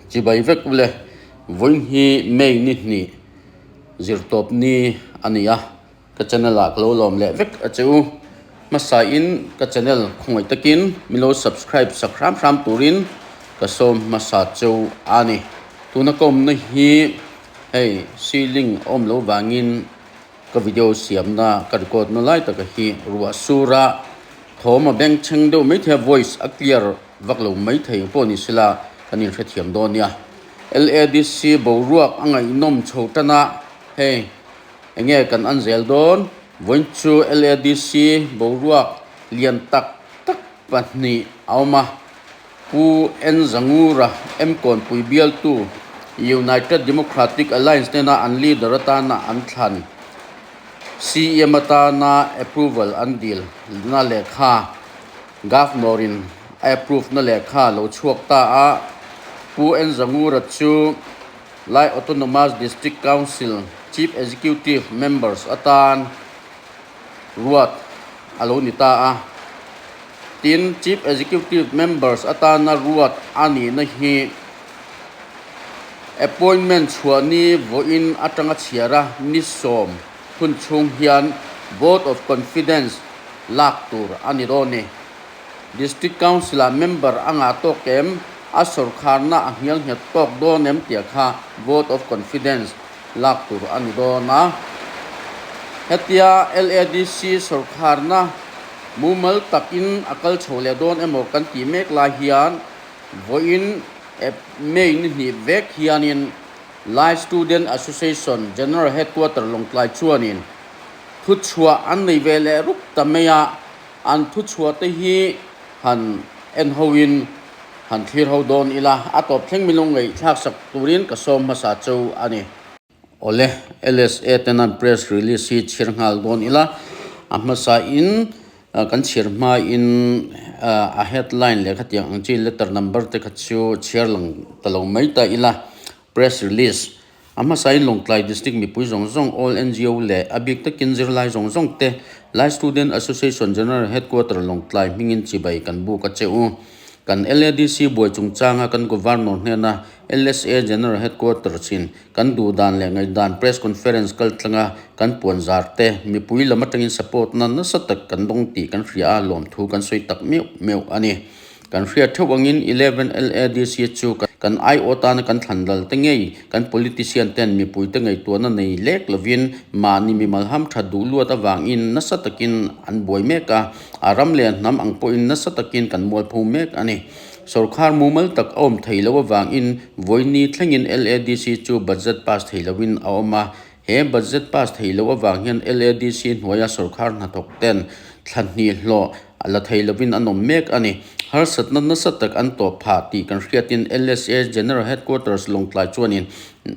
Chibai vek ule, vawiin hi May ni hnih zirtawp ni a ni a, ka channel ah ka lo lawm leh vek a che u. Hmasa in ka channel khawngaih takin min lo subscribe sak hram hram turin ka sawm hmasa cheu a ni. Tuna ka awmna hi hei ceiling a awm loh vangin ka video siamna ka record na lai taka hi ruah sura thawm a bengchheng deuh maithei a voice a clear vak lo maithei pawh ni sela kan inhrethiam dawn nia. LADC boruak a ngaihnawm chho tan a, hei enge kan an zel dawn? Vawiin chu LADC boruak lian tak tak pahnih a awm a, Pu N Zangura, Mkawnpui bialtu, United Democratic Alliance nena an leader atana an thlan, CM atana approval an dil na lehkha, Governor-in a approve na lehkha lo chhuak ta a, Pu N Zangura chu Lai Autonomous District Council Chief Executive Members atan ruat a lo ni ta a. Tin, Chief Executive Members atana ruat a nihna hi appointment chhuah ni vawiin atanga chhiara ni sawm hun chhung hian Vote of Confidence lak tur a ni dawn ni. District Council-ah member a ngah tawk em, a sawrkharna a hnial nghet tawk dawn em tih kha vote of confidence lak tur a ni dawn a. Hetia LADC sawrkharna mumal takin a kal chho leh dawn emaw kan tih mek lai hian vawiin May ni hnih vek hianin Lai Student Association General Headquarter Lawngtlai chuanin Thuchhuah an nei ve leh rup ta mai a, an thuchhuah te hi han en ho in han thlir ho dawn ila, a tawp thleng min lo ngaihthlak sak turin ka sawm hmasa cheu a ni. Awle, LSA ten an press release hi chhiar nghal dawn ila, a hmasa in kan chhiar hma in a headline leh khatiang ang chi letter number te kha chu chhiar lang ta lo mai ta ila, press release A hmasain Lawngtlai District mipui zawng zawng, All NGO leh a bik takin zirlai zawng zawng te Lai Student Association General Headquarter Lawngtlai hmingin chibai kan buk a che u. Kan LADC buai chungchanga kan Governor hnena LSA General Headquarter chin kan duhdan leh ngaihdan Press Conference kal tlanga kan puan zar te mipui lam atangin support na nasa tak kan dawng tih kan hria a, lawmthu kan sawi tak meuh meuh a ni. Kan hriat theuh angin Eleven LADC chu kan aiawh tana kan thlan dal te ngei, kan politician ten mipui te ngaihtuahna nei lek lovin mahni mimal ham that duh luat avangin nasa takin an buai mek a, a ram leh hnam ang pawhin nasa takin kan mualpho mek a ni. Sorkar mumal tak a awm thei lo avangin vawiini thlengin LADC chu budget pass thei lovin a awm a, he budget pass thei lo avang hian LADC hnuaia sorkar hnathawk ten thla hnih hlawh a la thei lovin an awm mek a ni. Harsatna nasa tak an tawp phah tih kan hriatin LSA General Headquarters Lawngtlai chuanin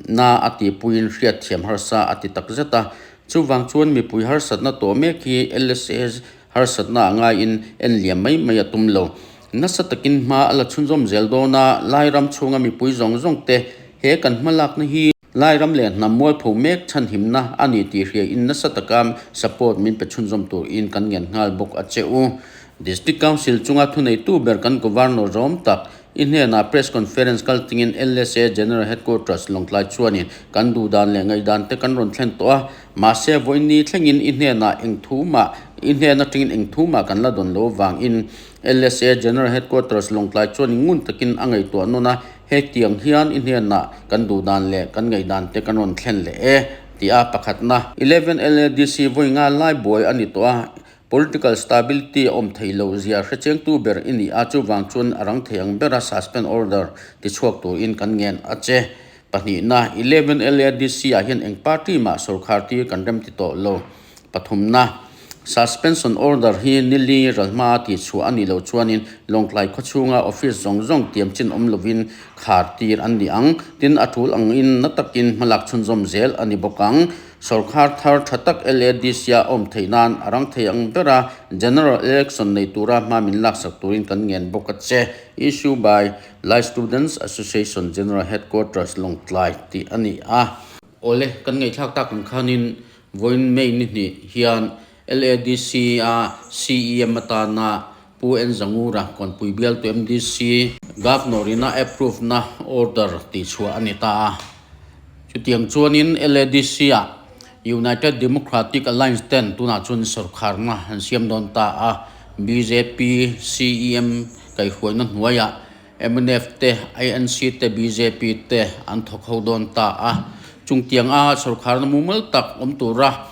na a tihpuiin hriatthiam harsa a ti tak zet a. Chuvang chuan mipui harsatna tawh mek hi LSA harsatna a ngaiin en liam mai mai a tum lo. Nasa takin hma a la chhunzawm zel dawn a, Lairam chhunga mipui zawng zawng te he kan hmalakna hi Lairam leh hnam mualpho mek chhanhimna a ni tih hria in nasa taka support min pe chhunzawm tur in kan ngen nghal bawk a che u. District Council chunga thuneitu ber kan Governor zawm tak i hnenah Press Conference kal tingin LSA General Headquarters Lawngtlai chuanin kan duhdan leh ngaihdan te kan rawn thlen tawh a, mahse vawiin thlengin i hnenah eng thu mah i hnen atangin eng thu mah kan la dawn lo vangin LSA General Headquarters Lawngtlai chuanin ngun takin a ngaihtuah nawn a. Hetiang hian i hnenah kan duhdan leh kan ngaihdan te kan rawn thlen leh e, tih a pakhatna. Eleven LADC vawi nga lai buai a ni tawh a, political stability a awm thei lo zia hrechengtu ber i ni a, chuvang chuan a rang thei ang bera suspend order tichhuak turin kan ngen a che. Pahnihna, Eleven LADC ah hian eng party mah sorkar tir kan rem ti tawh lo. Pathumna, Suspension order hi nili ralhma tih chhuah a nih loh chuanin Lawngtlai khawchhunga office zawng zawng tiam chin awm lovin khar tir an ni ang. Tin, a tul angin na takin hmalak chhunzawm zel a ni bawk ang. Sorkar thar tha tak LADC-a awm theih nan a rang thei ang bera General Election nei tura hma min laksak turin kan ngen bawk a che. Issue by Lai Students Association General Headquarters Lawngtlai tih a ni a. Awle, kan ngaihthlak tak ang khanin Vawiin May ni hnih hian LADC-a CEM atana Pu N Zangura Kawnpui bialtu MDC Governor in a approve na order tihchhuah a ni ta a. Chutiang chuanin LADC ah United Democratic Alliance ten tunah chuan sorkharna an siam dawn ta a, bjp CEM kaihhruaina hnuaiah mnf te, INC te, bjp te an thawk ho dawn ta a. Chungtiang a sorkharna mumal tak awm tura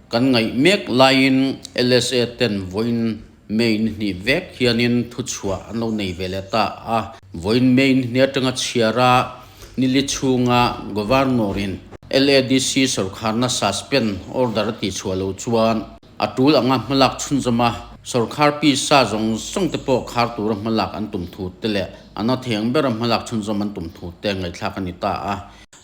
Kan ngaih mek laiin LSA ten vawiin May ni hnih vek hianin thuchhuah an lo nei ve leh ta a. Vawiin May ni hnih atanga chhiara nili chhunga Governor-in LADC sorkharna suspend order a tihchhuah loh chuan a tul anga hmalak chhunzawma sorkhar pisa zawng zawng te pawh khar tura hmalak an tum thu te leh a na theng bera hmalak chhunzawm an tum thu te ngaihthlak a ni ta a.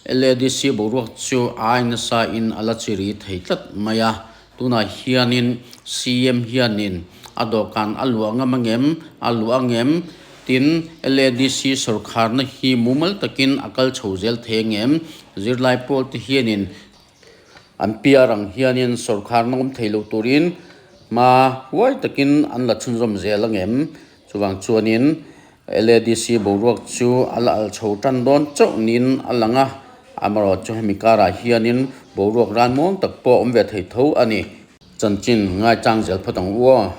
LADC boruak chu ai nasa in a la chiri thei tlat mai a, tunah hianin CM hianin a dawhkan a luah ngam angem, a luah angem? Tin, LADC sawrkharna hi mumal takin a kal chho zel thei angem? Zirlai pawl te hianin an piar ang hianin sawrkharna awm thei lo turin hma huai takin an la chhunzawm zel angem? Chuvang chuanin LADC boruak chu a la al chho tan dawn chauh niin a lang a, amaherawhchu chu hemi karah hianin boruak ran muang tak pawh a awm ve thei tho a ni. Chanchin ngaichang zel phawt ang u aw.